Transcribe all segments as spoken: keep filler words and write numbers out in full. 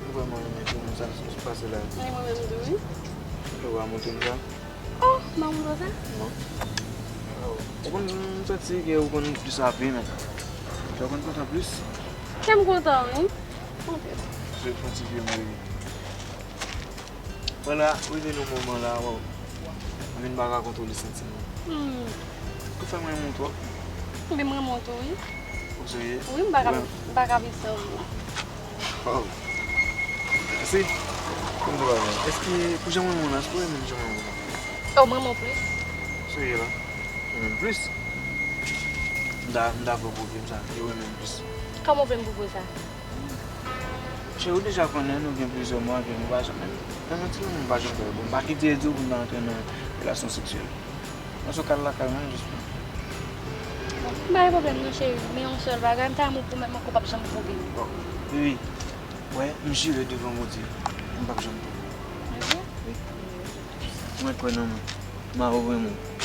Ou vrèman renmen timoun sa ki pase la? Wi, mwen menm tou, wi. Ou va montre m sa? Oh, m ap montre w sa? Non. Oh, ou konn, m santi ke ou konn plis rape, men. Ou konn kontan plis? Kè m kontan, wi. Anpil. Jwe fon ti vye mwen, wi. Vwala, rive nan moman la, waw. Mwen pa ka kontwole santiman. Hmm. Ou fè m renmen w twòp. Ebyen, m renmen w tou, wi. Ou serye? Wi, m pa ka, m pa ka viv san ou. Waw. Mèsi. Kòm nou pa wè. Èske pou jan mwen renmen w la, èske ou renmen m jan mwen renmen w la? Oh, m renmen w plis. Serye la? Ou renmen m plis? M ta, m ta vle w pwouve m sa, ke ou renmen m plis. Kòman w vle m pwouve w sa? Cheri, ou deja konnen nou gen plizyè mwa ke nou pa janm, nan yon ti moman nou pa janm fè. Bon, m pa kite di w pou n ta antre nan relasyon seksyèl. Nan sou kal lakay mwen, jis pou. Bon, m pa gen pwoblèm non, cheri, men yon sèl bagay, m ta renmen w pwomèt mwen ke w p ap janm twonpe m. Bon, wi, wi. Wè, m jire devan Bondye, m p ap janm twonpe w. Bondye? Wi. Mwen kwè nan mwen. M a ou renmen w.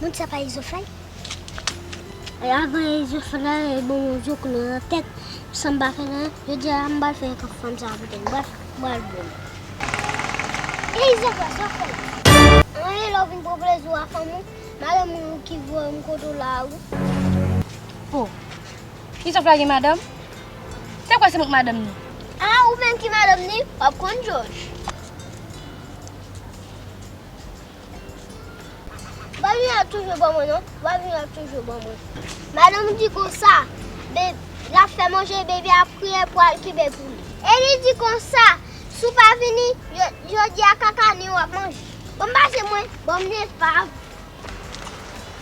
Moun sa pa Izofly? E avan Izofly, bon, zoklo nan tèt, san m pa fè nan, jodi a m pral fè yon fanm sa poutèt, m pral, m pral bon. E Izofly, sa w fè? Anyen, lè w vin pran plezi w a fanm ou, madanm ou ki voye m kote w la, wi. Oh, Izofly gen madanm? Se kwè se mwen k madanm ni? A, ou menm ki madanm ni, w ap konn jòj. W ap vin ap toujou ban mwen non, w ap vin ap toujou ban mwen. Madanm di konsa, be, l ap fè manje, baby ap kriye pou al kenbe pou li. E li di konsa, si w pa vini, yo, jodi a kaka ni w ap manje. Bon, m pase mwen, bon, m nefav.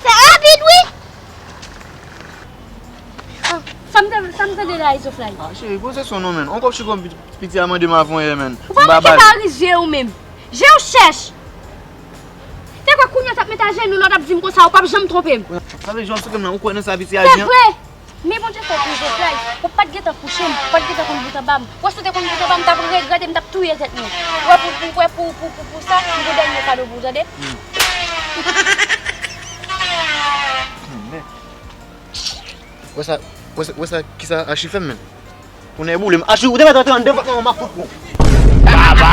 Fè rapid, wi! Ah, sa m te, sa m tande la, Izofly? Ah, cheri, poze son non, menn. On kòb chigòm piti a mande m avanyè, menn. Ou pa manke pa rize ou menm. Je w chèch. Te kwè kounye a w t ap met ajenou la, w t ap di m konsa, ou p ap janm twonpe m. Sa vle di w ap souke m nan, ou kwè nan sa piti a di an? Se vre! Men Bondye fè w pou Izofly, ou pa t gentan kouche m, ou pa t gentan konn bout anba m. Wè si w te konn bout anba m, m t ap regrèt e m t ap touye tèt mwen. Wè pou, pou, wè pou, pou, pou, pou sa, m gon dènye kado pou ou, tande? Hmm. Hmm, men. Wè sa, wè sa, wè sa, kisa Achi fè m menm? Kounye a boule m. Achi, ou te mèt antre anndan vant mwen, m ap fout pran w. Baba!